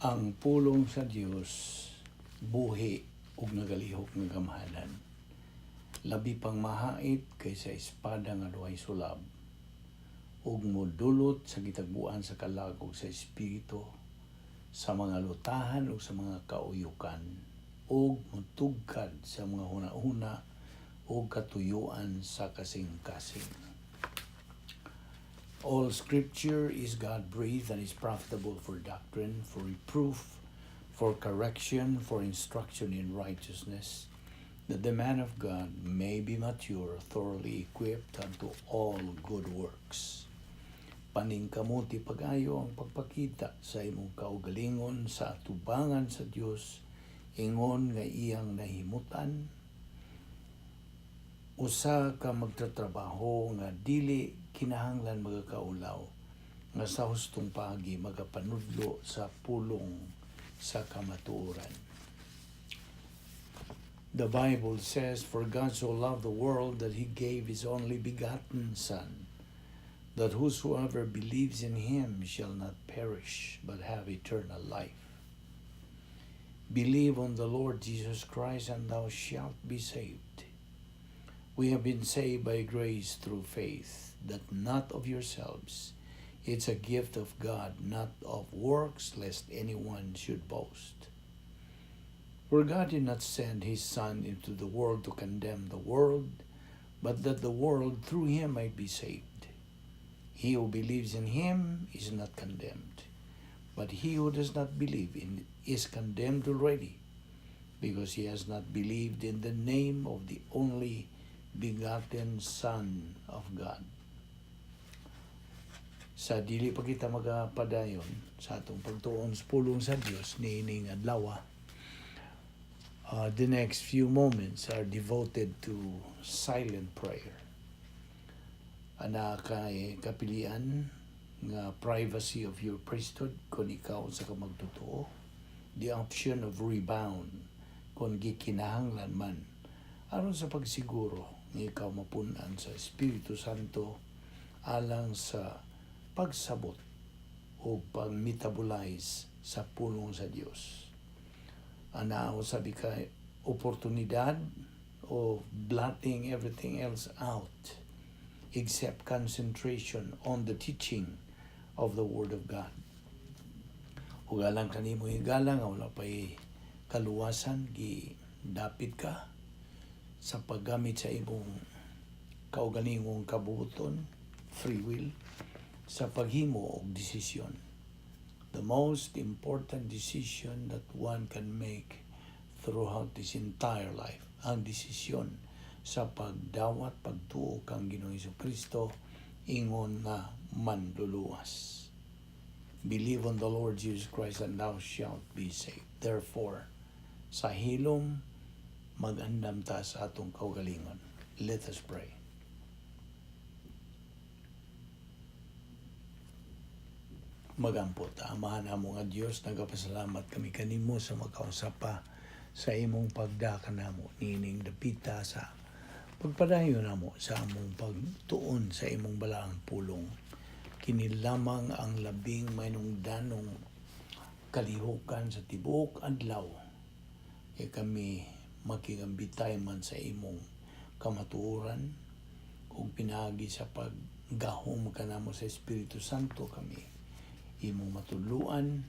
Ang pulong sa Dios buhi ug nagalihok nga gamhanan. Labi pang mahait kaysa espada nga duhay sulab ug modulot sa gitagbuan sa kalag ug sa espiritu, sa mga lutahan ug sa mga kauyukan, ug motugkad sa mga hunahuna ug katuyuan sa kasing-kasing. All scripture is God-breathed and is profitable for doctrine, for reproof, for correction, for instruction in righteousness, that the man of God may be mature, thoroughly equipped unto all good works. Paningkamuti pag-ayo ang pagpakita sa imong kaugalingon sa atubangan sa Dios ingon nga iyang nahimutan, usa ka magtatrabaho nga dili kinahanglan magakaulaw, nga sa hustong paagi magapanudlo sa pulong sa kamatuoran. The Bible says, "For God so loved the world that He gave His only begotten Son, that whosoever believes in Him shall not perish, but have eternal life." Believe on the Lord Jesus Christ, and thou shalt be saved. We have been saved by grace through faith, that not of yourselves. It's a gift of God, not of works, lest anyone should boast. For God did not send His Son into the world to condemn the world, but that the world through Him might be saved. He who believes in Him is not condemned, but he who does not believe in is condemned already, because he has not believed in the name of the only begotten Son of God. Sa dili pa kita magapadayon sa atong pagtuon sa pulong sa Dios niining adlaw, the next few moments are devoted to silent prayer. Ana kay kapilian nga privacy of your priesthood kung ikaw usa ka magtotoo, the option of rebound kung gikinahanglan man aron sa pagsiguro nga ikaw mapun-an sa Espiritu Santo alang sa pagsabot o pag-metabolize sa pulong sa Dios. Ana usabi ka oportunidad of blotting everything else out except concentration on the teaching of the Word of God. Ug alang kanimo higala nga wala pa'y kaluwasan, gi dapit ka sa paggamit sa imong kaugalingong kabubuton, free will, sa paghimo og desisyon. The most important decision that one can make throughout this entire life, ang desisyon sa pagdawat pagtuo kang Ginoong Kristo ingon nga manluluwas. Believe on the Lord Jesus Christ and thou shalt be saved. Therefore, sa hilom, mag-andam ta sa atong kaugalingon. Let us pray. Magampo ta. Amahan namo nga Dios, nagapasalamat kami kanimo sa makausap pa sa imong pagdaka namo niining dapita sa pagpadayon namo sa among pagtuon sa imong balaang pulong. Kini lamang ang labing mainungdanong kalihukan sa tibuok adlaw kay kami makigambitay man sa imong kamatuoran ug pinaagi sa paggahom kanamo sa Espiritu Santo, kami imong matuluan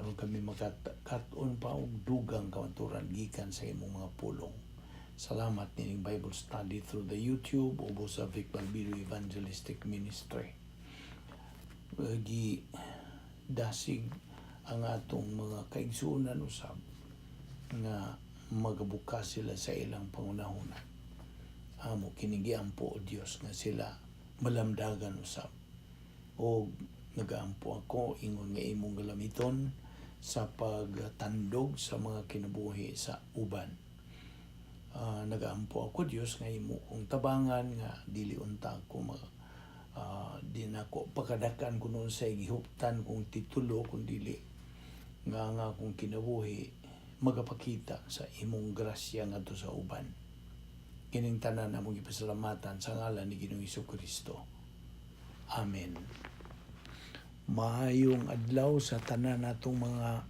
aron kami makakat-on pa og dugang kamatuoran gikan sa imong mga pulong. Salamat nining Bible study through the YouTube ubos sa Vic Balbido Evangelistic Ministry. Gi dasig ang atong mga kaigsuonan usab nga magabukas sila sa ilang pangunahuna. Amo kining giampo, o Dios, nga sila malamdagan usab. O nagaampo ako ingon nga imong galamiton sa pagtandog sa mga kinabuhi sa uban. Nagaampo ako, Dios, nga imo kong tabangan nga dili unta ako di nako pakadakan kuno sa gihuptan kong titulo, kun dili nga nga akong kinabuhi magapakita sa imong grasya ngadto sa uban. Kining tanan among gipasalamatan sa ngalan ni Ginoong Kristo. Amen. Maayong adlaw sa tanan natong mga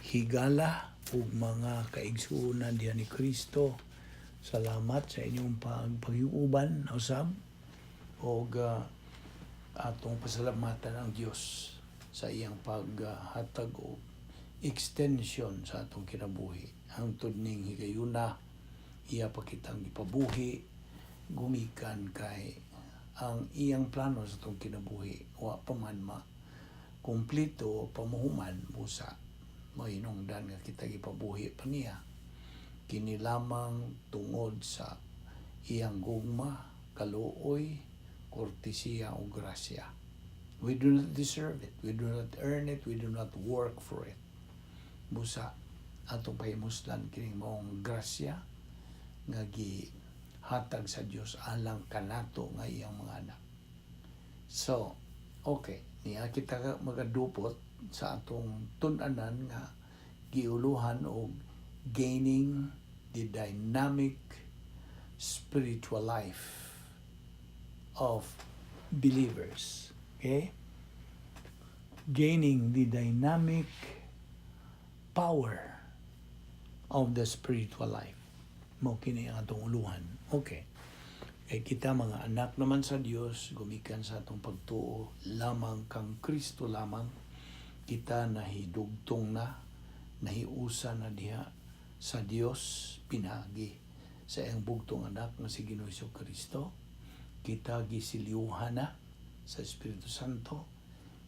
Higala ug mga kaigsuonan diha ni Kristo. Salamat sa inyong pagpag-uban usab og atong pasalamatan ang Dios sa iyang paghatag og extension sa atong kinabuhi. Hangtod ning higayuna, iya pa kitang gipabuhi gumikan kay ang iyang plano sa atong kinabuhi wa pa man ma kumpleto o pamuhuman, busa mahinungdan nga kita gipabuhi pa niya kini lamang tungod sa iyang gugma, kaluoy, kortesiya o grasya. We do not deserve it. We do not earn it. We do not work for it. Busa atong pahimuslan kining maong grasya nga gihatag sa Dios alang kanato nga iyang mga anak. So, okay, niya kita magadupot sa atong tun-anan nga giuluhan og gaining the dynamic spiritual life of believers. Okay? Gaining the dynamic power of the spiritual life. Mao kini ang atong uluhan. Okay. Kay kita mga anak naman sa Dios, gumikan sa atong pagtuo lamang kang Kristo lamang, kita nahidugtong na, nahiusa na diha sa Dios pinagi sa iyang bugtong anak nga si Ginoo Kristo. Kita giselyuhan na sa Espiritu Santo.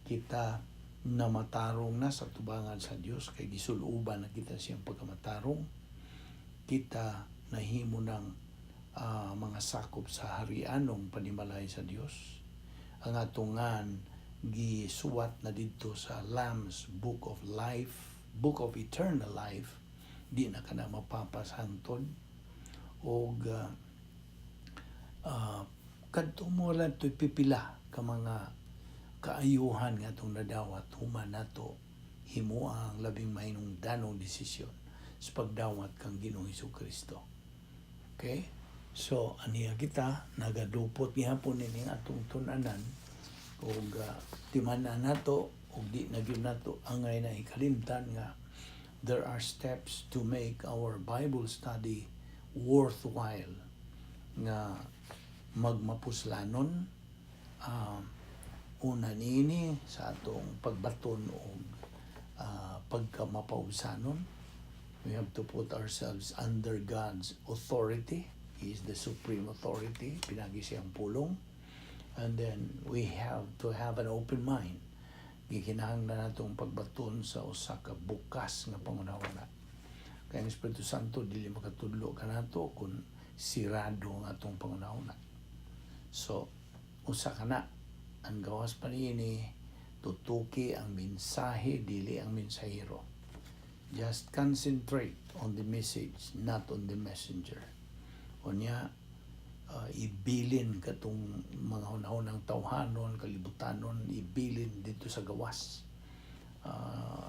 Kita namatarong na sa tubangan sa Dios kay gisuluban na kita siyang pagkamatarong. Kita nahimo ng mga sakop sa harianong panimalay sa Dios. Ang atungan gisuwat na didto sa Lamb's Book of Life, Book of Eternal Life, di na kana mapapasangtod og kadto mo lang to'y pipila ka mga kaayuhan nga atong nadawat human nato himo ang labing mahinungdanong desisyon sa pagdawat kang Ginoong Kristo. Okay? So, aniya kita nagadupot gihapon nining atong tun-anan ug timan-an nato ug di na gyud nato angay na ikalimtan nga there are steps to make our Bible study worthwhile nga magmapuslanon. Una niini sa atong pagbaton og pagkamapaubsanon, we have to put ourselves under God's authority. He is the supreme authority pinagi siyang pulong. And then we have to have an open mind. Gikinahanglan natong pagbaton sa usa ka bukas nga panghunahuna kay ang Espiritu Santo dili makatudlo kanato kung sirado ang atong panghunahuna. So usa ka na. Ang gawas pa niini, tutuki ang mensahe, dili ang mensahero. Just concentrate on the message, not on the messenger. Unya ibilin katong mga hunahunang tawhanon, kalibutanon, ibilin dito sa gawas.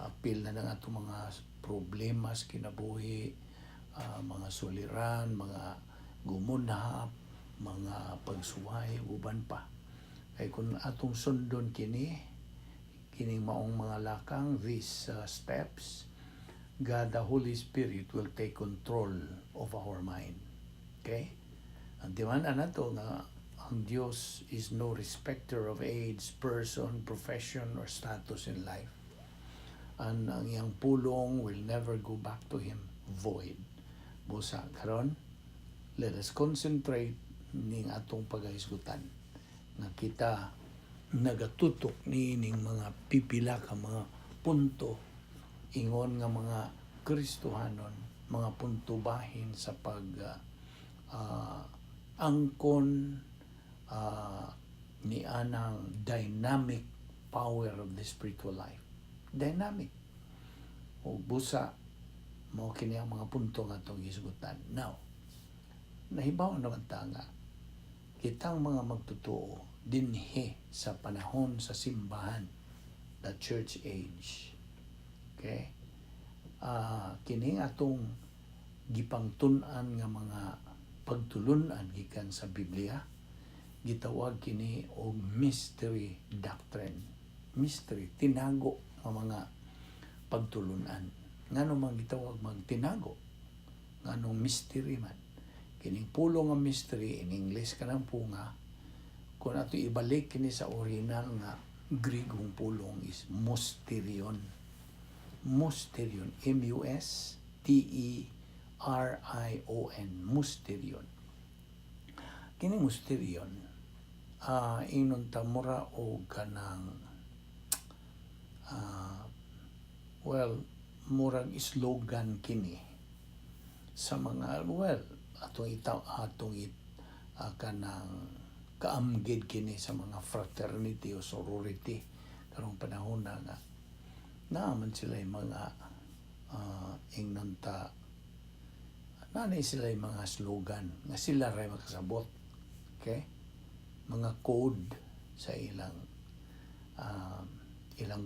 Apil na ng atong mga problema sa kinabuhi, mga suliran, mga gumunhap, mga pagsuway, uban pa. Kay kung atong sundon kini, kining maong mga lakang, these steps, God the Holy Spirit will take control of our mind. Okay? Ang timan-an nato nga ang Dios is no respecter of age, person, profession, or status in life. And ang iyang pulong will never go back to Him void. Busa karon, let us concentrate ning atong pagahisgutan nga kita nagatutok niining mga pipila ka mga punto ingon nga mga Kristohanon, mga punto bahin sa pag angkon ni anang dynamic power of the spiritual life. Dynamic. O busa mao kini ang mga punto nga atong hisgutan. Now, nahibaw naman ta nga kitang mga magtotoo dinhi sa panahon sa simbahan, the church age. Okay? Kini atong gipangtun-an nga mga pagtulun-an gikan sa Biblia, gitawag kini og mystery doctrine. Mystery, tinago nga mga pagtulun-an. Ngano man gitawag magtinago? Nganong mystery man? Kining pulong nga mystery in English, kanang punga, kung ato ibalik kini sa original nga Grigong pulong is musterion. Musterion, M U S T E R I O N, musterion. Kini musterion, ingnon ta mura og kanang well, murag slogan kini sa mga, well, atong ita atong it kanang kaamgid kini sa mga fraternity o sorority karong panahon na nga naaman sila yung mga ingnon ta nanay sila yung mga slogan nga sila ray makasabot, okay, mga code sa ilang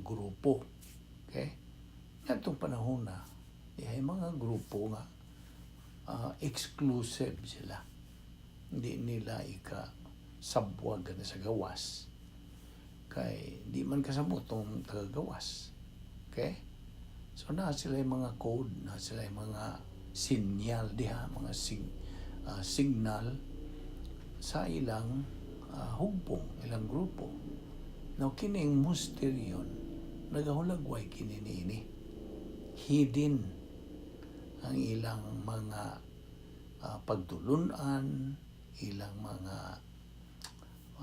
grupo, okay. Ngadtong panahon na dihay mga grupo nga exclusive sila, hindi nila ika sabwag na sa gawas kay di man kasabot tong tagagawas, okay. So na sila yung mga code na sila, yung mga sinyal diha, mga signal sa ilang hugpong, ilang grupo. Now, kining mysterion, nagahulagway kini niini, hidden ang ilang mga pagtulunan, ilang mga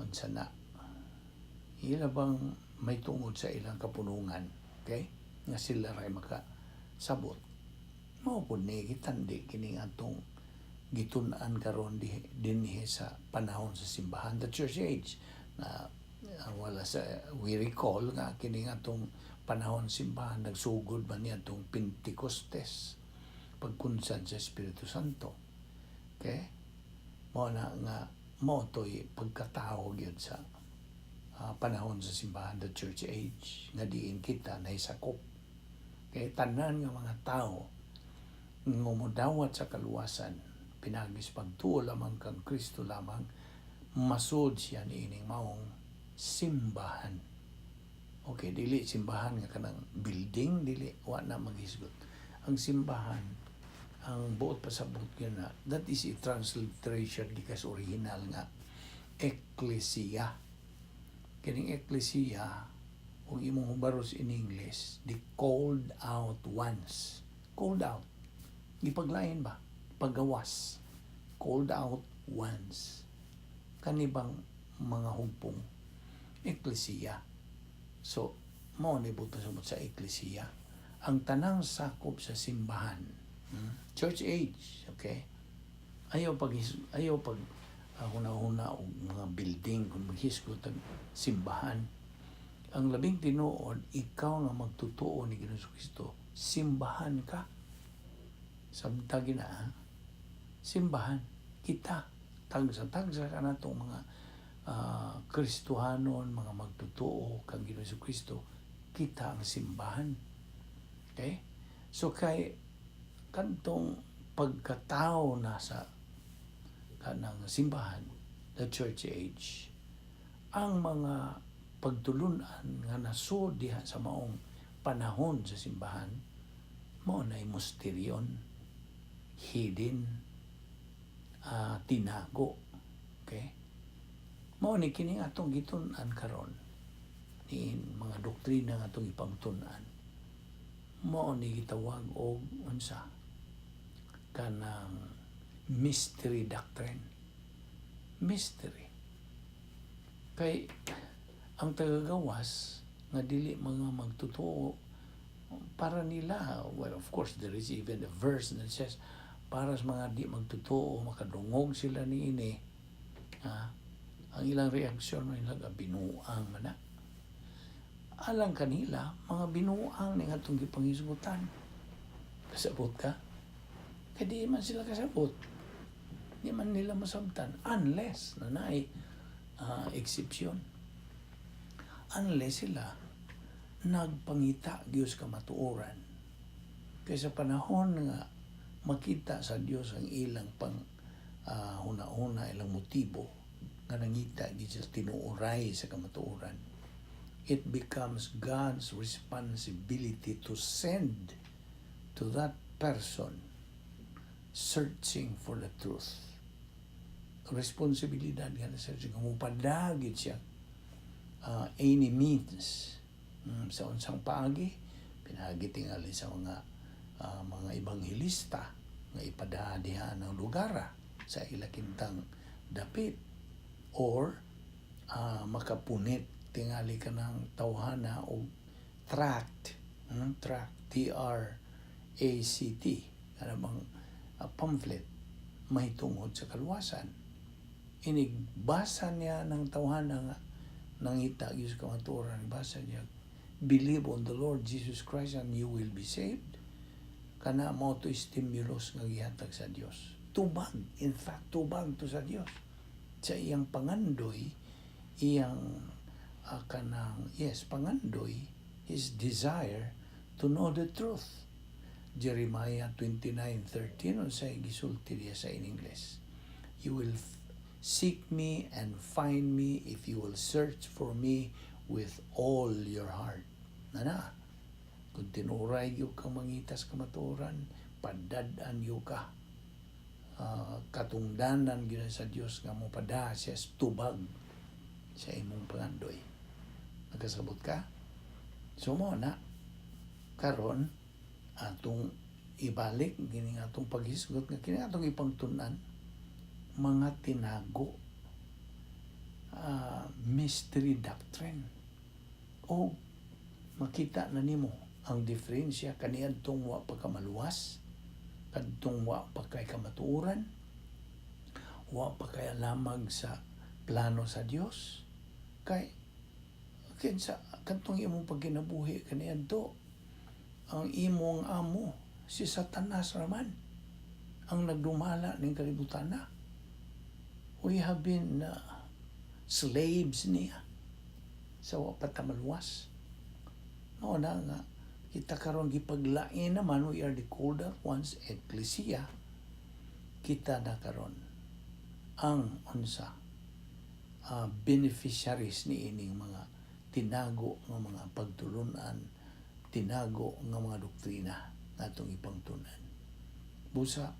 unsa na, ila bang may tungod sa ilang kapunungan, okay, nga sila ray makasabot. Mao pud ni gitandi kining atong gitun-an karon di dinhi sa panahon sa simbahan, the church age na wala sa, we recall nga kining atong panahon simbahan nagsugod man niya atong Pentecostes, pagkunsan sa Espiritu Santo, okay. Mao na nga mao to'y pagkatao gyud sa panahon sa simbahan, the church age, nga diin kita nahisakop kay tanan nga mga tao nga modawat sa kaluwasan pinaagi sa pagtuo lamang kang Kristo lamang, masud siya niining maong simbahan. Okay, dili simbahan nga kanang building, dili, wa na maghisgot. Ang simbahan, ang buot pasabot gyud na, that is a transliteration gikan sa original nga ecclesia. Kining ecclesia, kung imong hubaros in English, the called out ones. Called out. Gipaglain ba? Paggawas. Called out ones. Kanibang mga hugpong ecclesia. So, mao ni buot pasabot sa ecclesia. Ang tanang sakop sa simbahan. Church age, okay? Ayaw pag huna-huna og mga building kung maghisgot ang simbahan. Ang labing tinuod, ikaw nga magtutuo ni Ginoong Kristo, simbahan ka. Sabta gina, ha? Simbahan kita. Tagsa-tagsa ka na itong mga Kristohanon, mga magtutuo kang Ginoong Kristo, kita ang simbahan. Okay? So kay kantong pagkatao na sa kanang simbahan, the church age, ang mga pagtulunan nga nasud diha sa maong panahon sa simbahan, mao na mysterion, hidden, tinago. Okay? Mao ni kini atong gitun-an karon ni mga doktrina nga atong ipangtun-an. Mao ni gitawag og unsa, kanang mystery doctrine. Mystery. Kay ang tagagawas nga dili mga magtotoo, para nila, well, of course, there is even a verse that says para sa mga di magtotoo, makadungog sila niini, ha, ang ilang reaksyon nila, binuang man na. Alang kanila, mga binuang ni atong gipanghisgutan. Kasabot ka? Kay di man sila kasabot. Di man nila masabtan unless na naay exception. Unless sila nagpangita Dios kamatuoran. Kay sa panahon nga makita sa Dios ang ilang pang huna-huna, ilang motibo nga nangita gid sila tinuoray sa kamatuoran, it becomes God's responsibility to send to that person searching for the truth. Responsibilidad nga na sa Diyos. Mupada gyud siya any means. Sa unsang paagi, pinaagi tingali sa mga ebanghelista nga ipada diha ng lugar sa ilakintang dapit or makapunit tingali ka ng tawhana o tract, tract, TRACT, kana bang pamphlet mahitungod sa kaluwasan. Inigbasa niya ng tawhana nga nangita gyud sa kamatuoran, basa niya, "Believe on the Lord Jesus Christ and you will be saved." Kana mao to stimulus nga gihatag sa Dios. Tubag, in fact, tubag to sa Dios sa iyang pangandoy, iyang kanang, yes, pangandoy, his desire to know the truth. Jeremiah 29:13, unsay gisulti diya sa in English? "You will seek me and find me if you will search for me with all your heart." Nana, kung tinuray gyud kang mangitas kamatuoran, padad-an gyud ka. Katungdanan gyud sa Dios nga mopada siya sa tubag sa imong pangandoy. Nagkasabot ka? So mo na karon atong ibalik kini nga atong paghisgot nga kini atong ipangtun-an, mga tinago, mystery doctrine, o makita na nimo ang diferensya kaniadtong wa pa ka maluwas, kadtong wa pa kay kamatuoran, wa pa kay alamag sa plano sa Dios. Kay kinsa kadtong imong pagkinabuhi kaniadto, ang imong amo si Satanas raman ang nagdumala ning kalibutan na. We have been slaves niya sa wa pa ta maluwas. Mao na nga kita karon gipaglain naman, we are the called out ones, ecclesia. Kita na karon ang unsa, beneficiaries ni ining mga tinago nga mga pagtulunan, tinago nga mga doktrina natong ipangtunan. Busa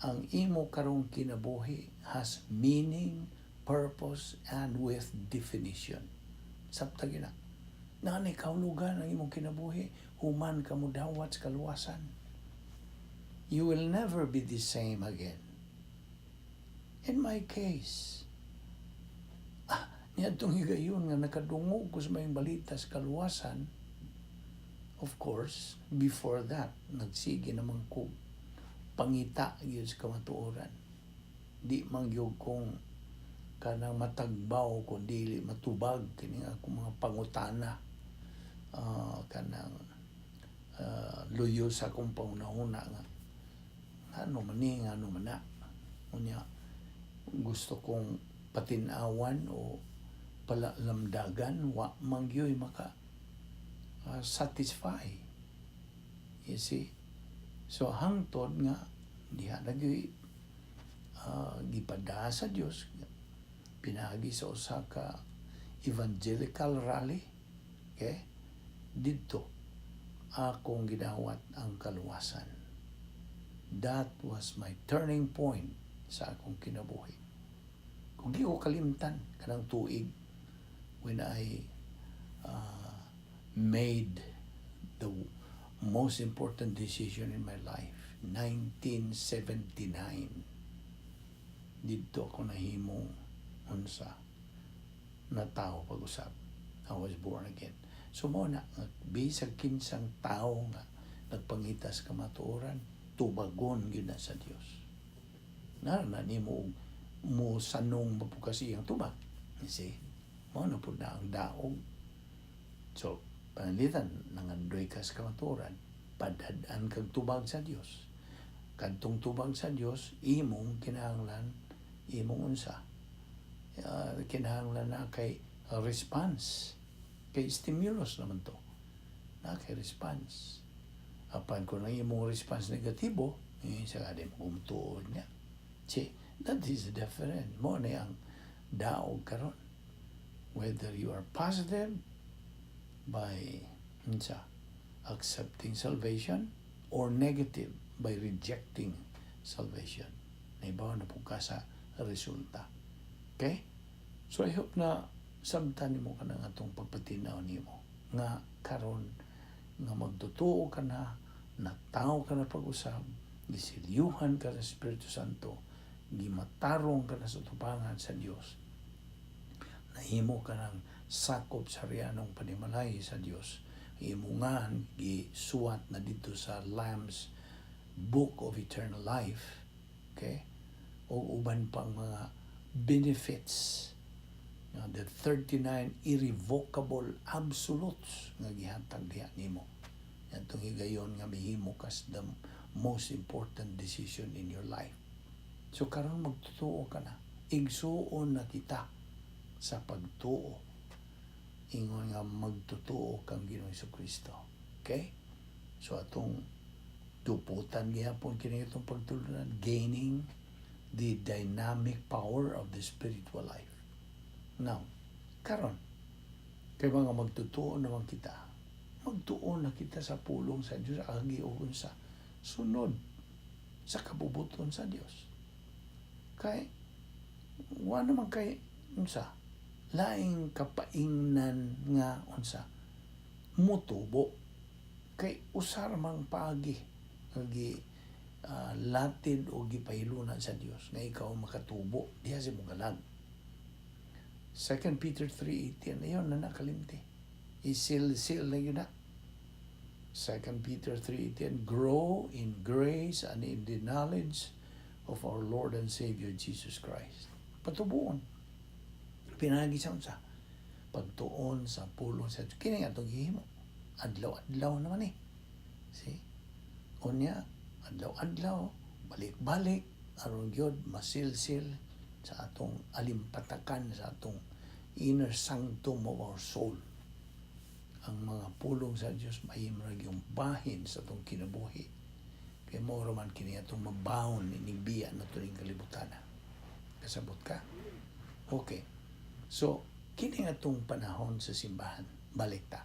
ang imo karong kinabuhi has meaning, purpose and with definition. Sabta gina naa kahulugan ang imong kinabuhi human ka mo dawat sa kaluwasan. You will never be the same again. In my case, niadtong higayon nga nakadungog ko sa maayong balita sa kaluwasan, of course, before that, nagsige naman ko pangita gyud sa kamatuoran. Di man gyud kong kanang matagbaw kung dili matubag kini nga akong mga pangutana, kanang luyo sa akong panghuna-huna nga ano man ni, nga ano man na. Unya gusto kong patin-awan o palalamdagan, wa man gyud maka satisfy, you see. So hangtod nga diha na gyud gipada sa Dios pinaagi sa usa ka evangelical rally, okay? Didto akong gidawat ang kaluwasan. That was my turning point sa akong kinabuhi. Kung di ko kalimtan kanang tuig when I made the most important decision in my life, 1979. Didto ako nahimong unsa na tao pag-usab. I was born again. So mo na, bisag kinsang tao nga nagpangitas kamatuoran, tubagon gyud na sa Dios. Na na nimo mo sanong mapukas iyang tubag. You see? Mo na pud na ang daog. So, pananglitan, nangandoy ka sa kamatuoran, padad-an kag tubag sa Dios. Kadtong tubag sa Dios, imong kinahanglan, imong unsa, kinahanglan na kay response. Kay stimulus naman to. Na kay response. Apan kung ang imong response negatibo, eh, sa kadi mo gumtuon niya. See, that is different. Mo na ang daog karon. Whether you are positive by unsa, accepting salvation or negative by rejecting salvation. Naibaw na pud ka sa resulta. Okay? So I hope na sabtan nimo kanang atong pagpatinaw nimo nga karon nga magtutuo ka na, natawo ka na pag-usab, gisilyuhan ka sa Espiritu Santo, gimatarong ka na sa tubangan sa Dios, nahimo ka ng sakop sa rianong panimalay sa Dios. Imungan gisuwat na dito sa Lamb's Book of Eternal Life. Okay? O uban pang mga benefits, the 39 irrevocable absolutes nga gihatag diha nimo. Atong higayon nga mihimo kas the most important decision in your life. So karon magtutuo ka na. Igsuon na kita sa pagtuo. Ingon nga magtutuo kang Ginoong Kristo. Okay? So atong duputan gihapon kini itong pagtulunan, gaining the dynamic power of the spiritual life. Now, karon kay mga magtutuo naman kita, magtuo na kita sa pulong sa Dios agi og unsa? Sunod sa kabubuton sa Dios. Kay wa naman kay unsa laing kapaingnan nga unsa mutubo kay usar mang paagi nga gi latid o gipahilunan sa Dios nga ikaw makatubo diha sa imong kalag. 2 Peter 3:18, ayon na nakalimti. Isil-sil na yun na. 2 Peter 3:18, "Grow in grace and in the knowledge of our Lord and Savior Jesus Christ." Patubuon. Pinagi sa unsa? Pagtuon sa pulong sa Diyos. Kini nga itong gihimo. Adlaw-adlaw naman eh. See? Unya, adlaw-adlaw, balik-balik, aron gyud masilsil sa atong alimpatakan, sa atong inner sanctum of our soul. Ang mga pulong sa Dios mahimo ra yung bahin sa atong kinabuhi. Kay mao ra man kini atong mabaon ining biya na ning kalibutan. Kasabot ka? Okay. So, kini atong panahon sa simbahan. Balik ta.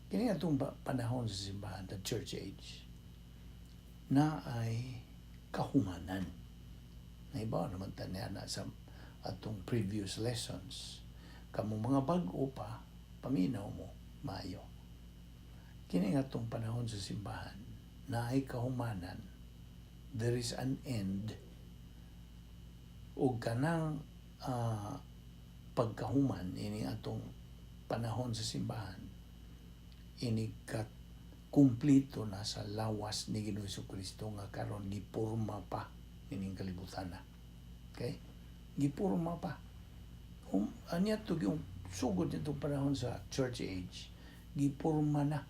Kini atong panahon sa simbahan, the church age, na ay kahumanan. Naibaw naman ta niya na sa atong previous lessons. Kamo mga bag-o pa, paminaw mo, maayo. Kini nga atong panahon sa simbahan, na ay kahumanan, there is an end, ug kanang pagkahuman ini atong panahon sa simbahan, inikat kumplito na sa lawas ni Ginoong Kristo nga karon gipurma pa ining kalibutan na. Okay? Gipurma pa. Anya to yung sugod nitong panahon sa church age, gipurma na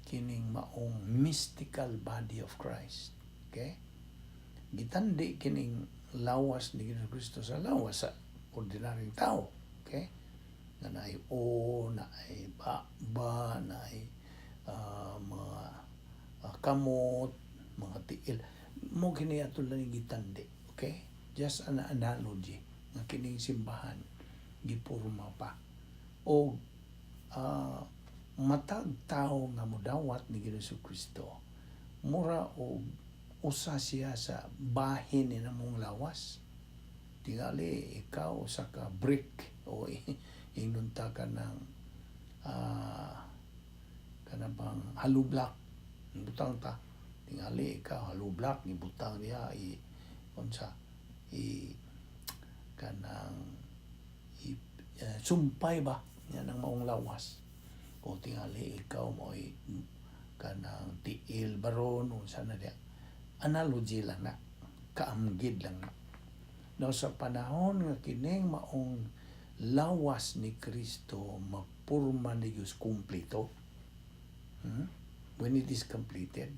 kining maong mystical body of Christ. Okay? Gitandi kining lawas ni Ginoong Kristo sa lawas sa ordinaryong tao. Okay? Nga naay o, naay ba, ba, naay mga kamot, mga tiil. Mo kini ato lang gitandi. Okay? Just an analogy nga kining simbahan gipurma pa. O matag tao nga modawat ni Ginoong Kristo, mura og usa siya sa bahin ni namong lawas. Tingali ikaw usa ka brick o ingnon ta ka ng kana bang hollow block, butang ta, tingali ikaw hollow block, ibutang niya i unsa i kanang i sumpay ba yan ang maong lawas, o tingali ikaw mo'y kanang tiil baron, unsa na diya. Analogy lang na, kaamgid lang na. Now, sa panahon nga kining maong lawas ni Kristo mapurma ni Diyos kumplito, When it is completed,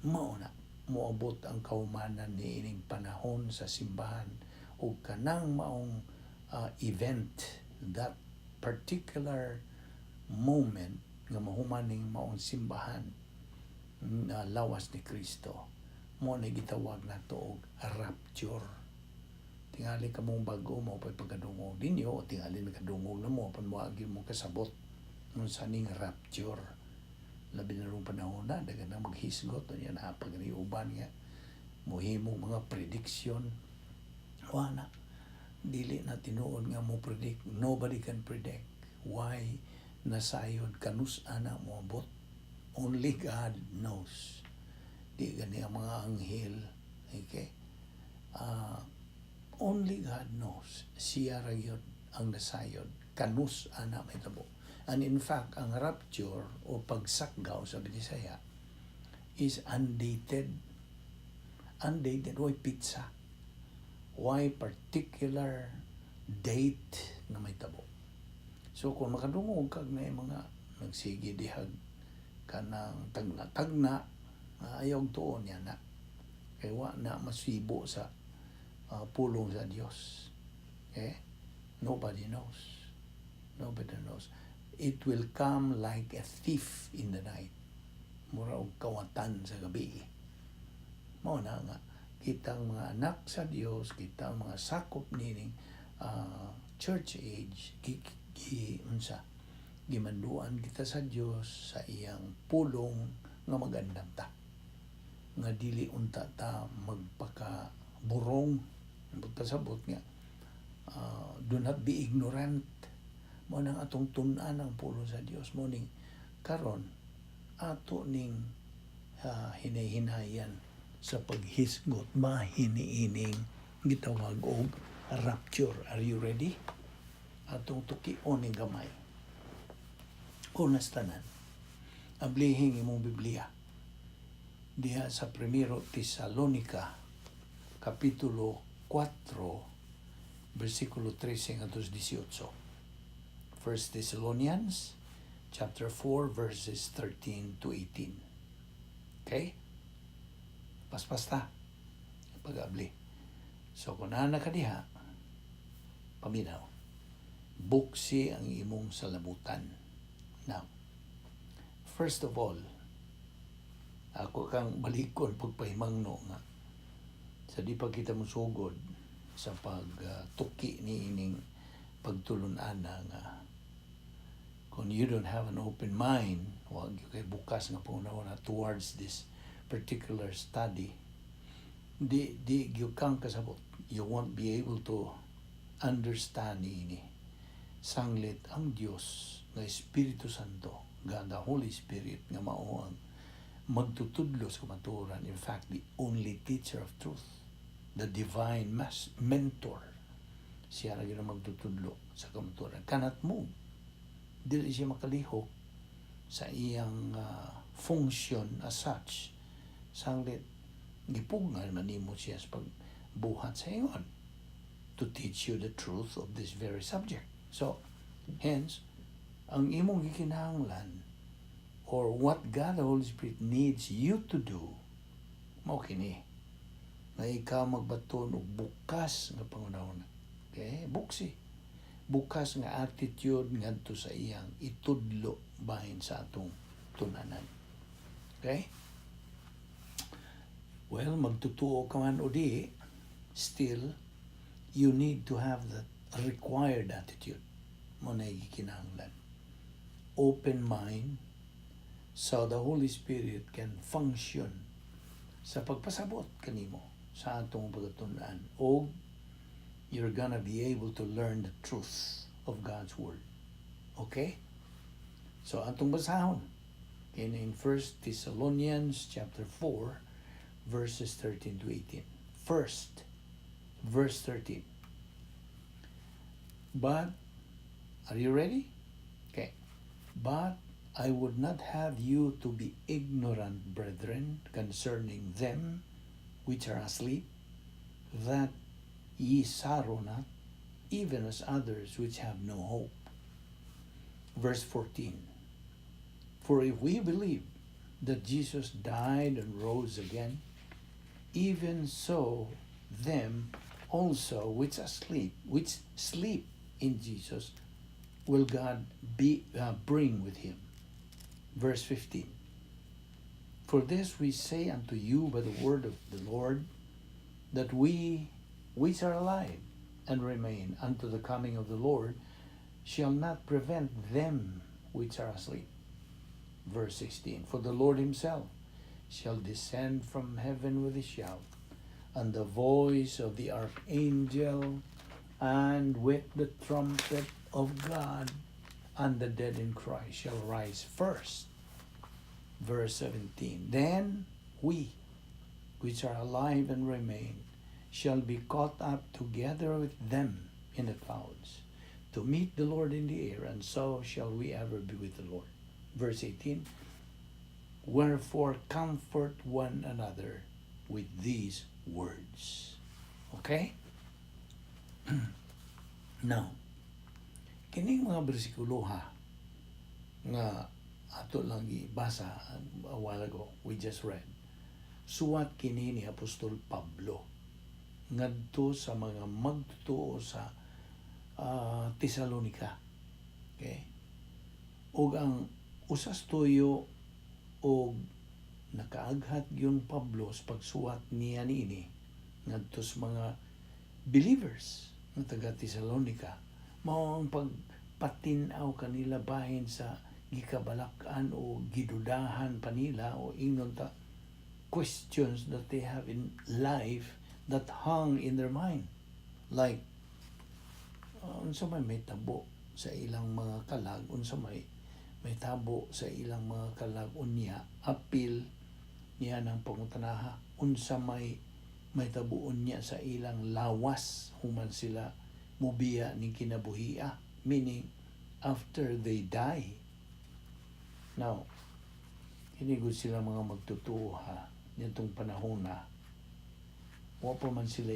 mao na moabot ang kahumanan ni ining panahon sa simbahan, ug kanang maong event, that particular moment nga mahumaning maong simbahan na lawas ni Kristo, mo na gitawag nato og rapture. Tingali kamong bago mo pa'y pagkadungog ninyo o tingali nakadungog na mo apan mo agi mo kasabot unsa ning rapture. Labi na rong panahon na, daghan na maghisgot, unya naa pa gani uban nga mohimong mga prediction. Wa na. Dili na tinuod nga mo predict. Nobody can predict. Why nasayod kanus ana moabot. Only God knows. Di gani ang mga anghel. Okay? Only God knows. Siya ra gyud ang nasayod. Kanus ana mahitabo. And in fact, ang rapture o pagsakgaw sa Binisaya is undated. Undated. Way petsa? Way particular date na mahitabo? So kung makadungog kag na mga nagsige dihag kanang tagna-tagna, ayaw tuon niya na. Kay wa na masibo sa pulong sa Dios. Okay? Nobody knows. Nobody knows. It will come like a thief in the night. Mura og kawatan sa gabi. Mao na nga kitang mga anak sa Dios, kitang mga sakop nining church age, gi unsa, gimanduan kita sa Dios sa iyang pulong nga magandam ta. Nga dili unta ta magpaka burong, pasabot nga do not be ignorant. Mao nang atong tun-an ang pulong sa Dios mo ning karon ato ning hinay-hinayan sa paghisgot mahiniining gitawag og rapture. Are you ready? Atong tukion ning gamay. Unas tanan, ablihing imong Biblia diha sa Primero Tesalonica, Kapitulo 4, versikulo 13 ngadto 18. 1 Thessalonians chapter 4 verses 13 to 18. Okay? Paspas ta. Pag-abli. So kung naa na ka diha, paminaw. Buksi ang imong salabutan. Now, first of all, ako kang balikon pagpahimangno nga sa di pa kita musugod sa pagtuki ni ining pagtulunan nga kung you don't have an open mind, wag kay bukas nga panghuna towards this particular study, di gyud kang kasabot. You won't be able to understand ini. Sanglit ang Dios nga Espiritu Santo, God the Holy Spirit, nga mao ang magtutudlo sa kamatuoran. In fact, the only teacher of truth, the divine mentor, siya ra gyud ang magtutudlo sa kamatuoran. Cannot move. Dili siya makalihok sa iyang function as such. Sanglit gipugngan man nimo siya sa pagbuhat sa ingon to teach you the truth of this very subject. So, hence, ang imong gikinahanglan or what God the Holy Spirit needs you to do, mao kini nga ikaw magbaton og bukas nga panghunahuna. Okay? Buksi. Bukas nga attitude ngadto sa iyang itudlo bahin sa atong tunanan. Okay? Well, magtutuo ka man o di, still, you need to have that required attitude mo na gikinahanglan. Open mind so the Holy Spirit can function sa pagpasabot kanimo sa atong pagtun-an o you're gonna be able to learn the truth of God's Word. Okay? So, atong basahon in 1 Thessalonians chapter 4, verses 13 to 18. First, verse 13. But, are you ready? Okay. "But I would not have you to be ignorant, brethren, concerning them which are asleep, that ye sorrow not, even as others which have no hope." Verse 14. "For if we believe that Jesus died and rose again, even so them also which asleep, which sleep in Jesus, will God be bring with him." Verse 15. "For this we say unto you by the word of the Lord, that we which are alive and remain unto the coming of the Lord shall not prevent them which are asleep." Verse 16, "For the Lord himself shall descend from heaven with a shout, and the voice of the archangel, and with the trumpet of God, and the dead in Christ shall rise first." Verse 17, "Then we, which are alive and remain, shall be caught up together with them in the clouds to meet the Lord in the air, and so shall we ever be with the Lord." Verse 18, "Wherefore comfort one another with these words." Okay? Now, kining mga bersikulo ha, nga ato lang gibasa a while ago, we just read. Suwat kini ni Apostol Pablo ngadto sa mga magtotoo sa Tesalonica. Okay? Ug ang usas tuyo og nakaaghat gyud Pablo sa pagsuwat niya niini ngadto sa mga believers nga taga Tesalonica mao ang pagpatin-aw kanila bahin sa gikabalak-an o gidudahan pa nila o ingnon ta questions that they have in life that hung in their mind, like unsa may mahitabo sa ilang mga kalag, unsa may mahitabo sa ilang mga kalag unya, apil niya ng pangutanaha unsa may mahitabo unya sa ilang lawas human sila mubiya ning kinabuhia, meaning after they die. Now, kini gud sila mga magtotoo ha, nitong panahon na wa pa man sila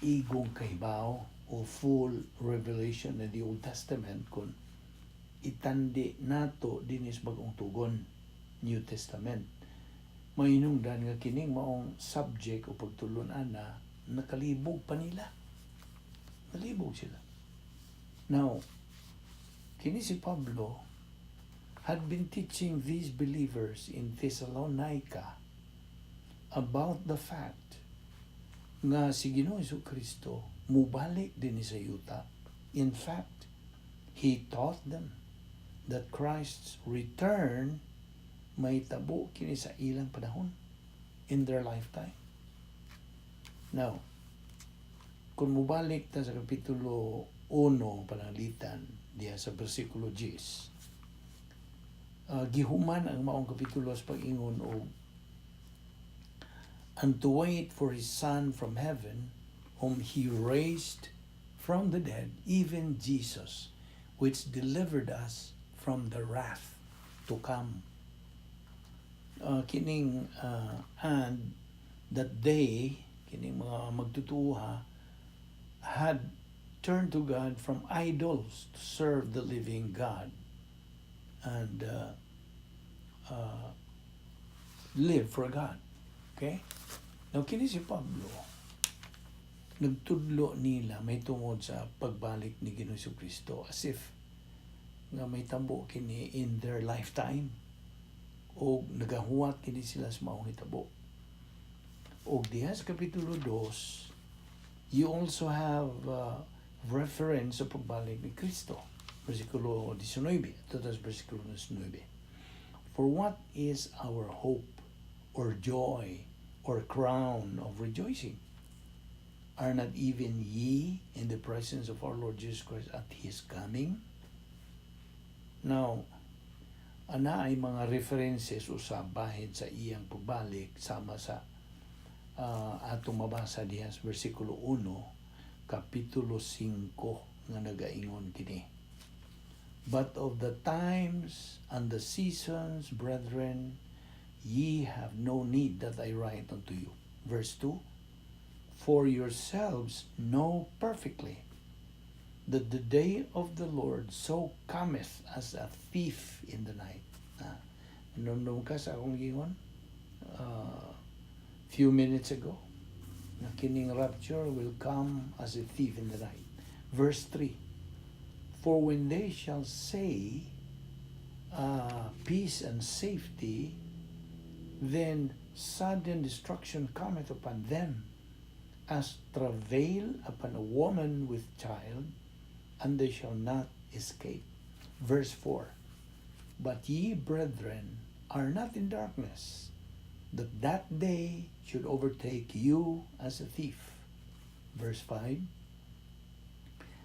igong kahibaw o full revelation in the Old Testament kung itandi nato dinis Bagong Tugon, New Testament. Mahinungdan nga kining maong subject o pagtulunan na nakalibog pa nila, nalibog sila. Now, kini si Pablo had been teaching these believers in Thessalonica about the fact nga si Ginoong Kristo mubalik din sa yuta. In fact, he taught them that Christ's return mahitabo kini sa ilang panahon, in their lifetime. Now, kung mubalik ta sa Kapitulo 1 Pananglitan diha sa bersikulo 10, gihuman ang maong kapitulo sa pag-ingon og "and to wait for his Son from heaven, whom he raised from the dead, even Jesus, which delivered us from the wrath to come." Kining and that they, kining mga magtutuha, had turned to God from idols to serve the living God and live for God. Okay? Now, kini si Pablo, nagtudlo nila may tungod sa pagbalik ni Ginoong Kristo as if nga mahitabo kini in their lifetime o nagahuwat kini sila sa maong hitabo. Og diha sa Kapitulo 2, you also have reference sa pagbalik ni Kristo. Versikulo 19, ito sa versikulo 19. "For what is our hope or joy or crown of rejoicing? Are not even ye in the presence of our Lord Jesus Christ at His coming?" Now, ana ay mga references usab bahin sa iyang pagbalik sama sa atong mabasa diha sa versikulo 1, Kapitulo 5 nga nagaingon kini. "But of the times and the seasons, brethren, ye have no need that I write unto you." Verse 2, "For yourselves know perfectly that the day of the Lord so cometh as a thief in the night." Ah, hinumdum ka sa akong gingon few minutes ago na kining rapture will come as a thief in the night. Verse 3, "For when they shall say, 'Peace and safety,' then sudden destruction cometh upon them, as travail upon a woman with child, and they shall not escape." Verse 4. "But ye, brethren, are not in darkness, that that day should overtake you as a thief." Verse 5: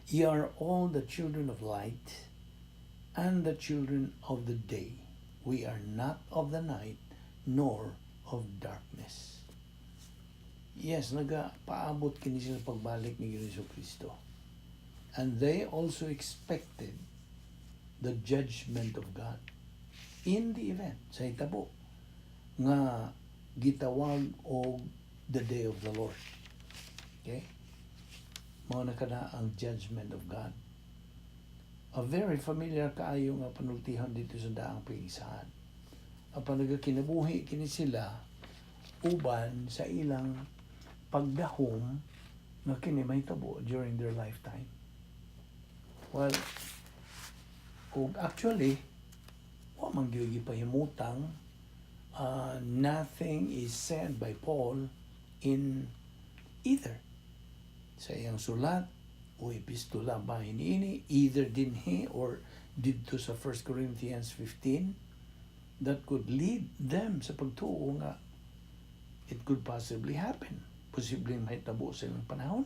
"Ye are all the children of light and the children of the day. We are not of the night nor of darkness." Yes, nagapaabot kini sila pagbalik ni Jesu Kristo. And they also expected the judgment of God in the event sa hitabo nga gitawag og the day of the Lord. Okay? Mao na kana ang judgment of God. A very familiar kaayo nga panultihan dito sa Daang Pagigsahan. Apan nagakinabuhi kini sila uban sa ilang pagdahom nga kini mahitabo during their lifetime. Well, ug actually, wa man gyud gipahimutang, nothing is said by Paul in either sa iyang sulat o epistola bahin niini, either dinhi or didto sa 1 Corinthians 15, that could lead them sa pagtuo nga it could possibly happen. Posibleng mahitabo sa ilang panahon,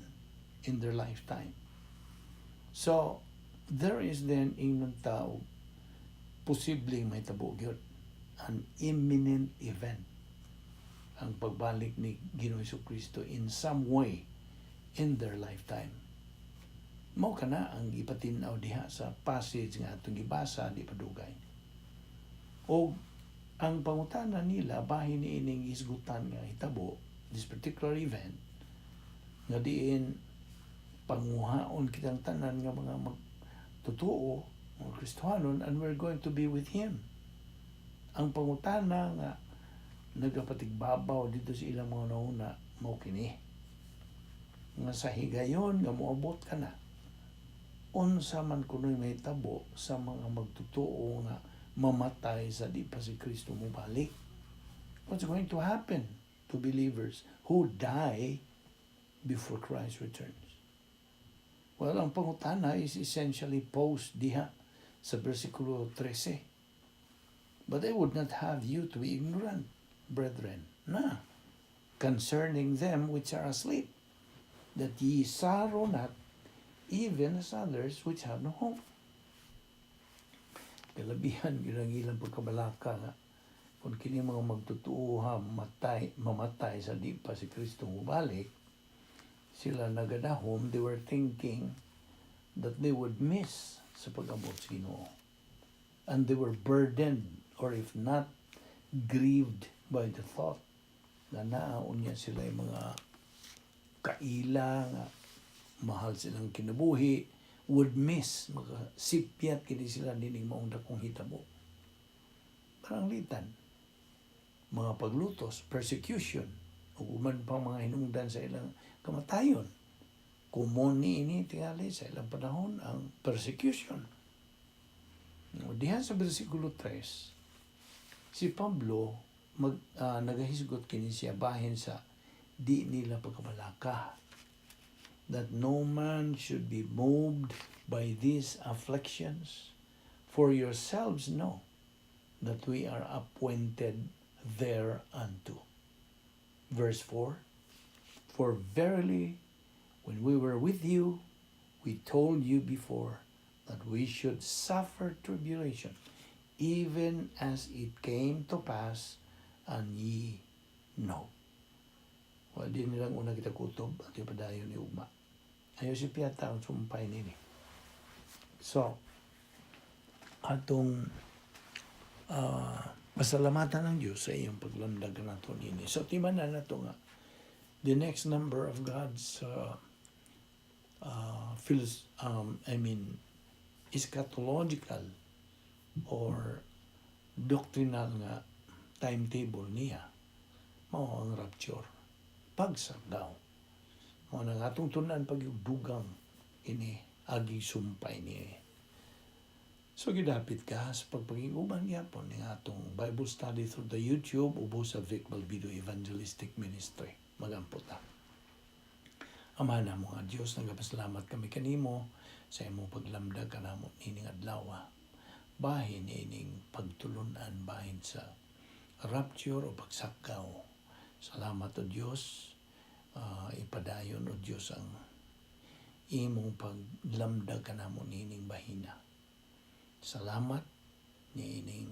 in their lifetime. So, there is then ingnon tao posibleng mahitabo gyud, an imminent event ang pagbalik ni Ginoong Kristo in some way in their lifetime. Mao kana ang gipatin-aw diha sa passage nga atong gibasa di pa dugay. O ang pangutana nila bahin niining hisgutan nga hitabo, this particular event nga diin panguhaon kitang tanan nga mga magtotoo, mga Kristohanon, and we're going to be with Him. Ang pangutana nga nagapatigbabaw dito sa ilang mga nauna mao kini nga sa higayon nga moabot ka na, unsa man kuno'y mahitabo sa mga magtotoo nga mamatay sa di pa si Kristo mobalik? What's going to happen to believers who die before Christ returns? Well, ang pangutana is essentially posed diha sa versikulo 13. "But I would not have you to be ignorant, brethren, na, concerning them which are asleep, that ye sorrow not, even as others which have no hope." Kalabihan gyud ang ilang pagkabalaka nga kung kini mga magtotoo matay, mamatay sa di pa si Kristo mobalik, sila nagadahom, they were thinking that they would miss sa pag-abot sa Ginoo. And they were burdened, or if not, grieved by the thought na naon niya sila yung mga kaila nga mahal silang kinabuhi would miss, makasipyat kini sila nining maong dakong hitabo. Parang litan mga paglutos, persecution, ug uban pang mga hinungdan sa ilang kamatayon. Common ni ini tingali sa ilang panahon ang persecution. Diha sa versikulo 3, si Pablo mag nagahisgot kini siya bahin sa di nila pagkabalaka, that no man should be moved by these afflictions, for yourselves know that we are appointed thereunto. Verse 4: "For verily, when we were with you, we told you before that we should suffer tribulation, even as it came to pass, and ye know." Well, di nilang una kita kutob at yung padayon ni ugma. Ayaw si Piata ang sumpay nini. So, atong pasalamatan ng Diyos sa iyong paglamdag nato nini. So, timanan na to nga the next number of God's I mean, eschatological or doctrinal nga timetable niya mao ang rapture, pagsagdaw. Mao na nga atong tunan pagyugdugang ini agi sumpay niya. So gidapit ka sa pagpaging-uban gyapon ning atong Bible study through the YouTube ubos sa Vic Balbido Evangelistic Ministry. Magampo ta. Ama namo nga Dios, nagapasalamat kami kanimo sa imong paglamdag kanamo nining adlaw. Bahin ining pagtulunan, bahin sa rapture o pagsakaw. Salamat, O Dios. Ipadayon, O Dios, ang imong paglamdag kanamo niining bahina. Salamat niining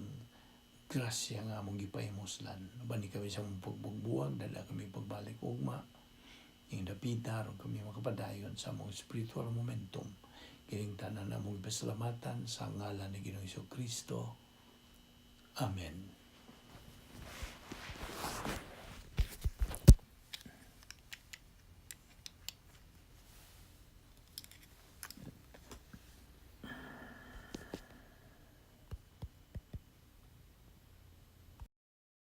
grasya nga among gipahimuslan. Bani kami sa among pagbugbuwag, dala kami pagbalik ugma. Ning dapita aron kami makapadayon sa among spiritual momentum. Kining tanan among ipasalamatan sa ngalan ni Ginoong Kristo. Amen.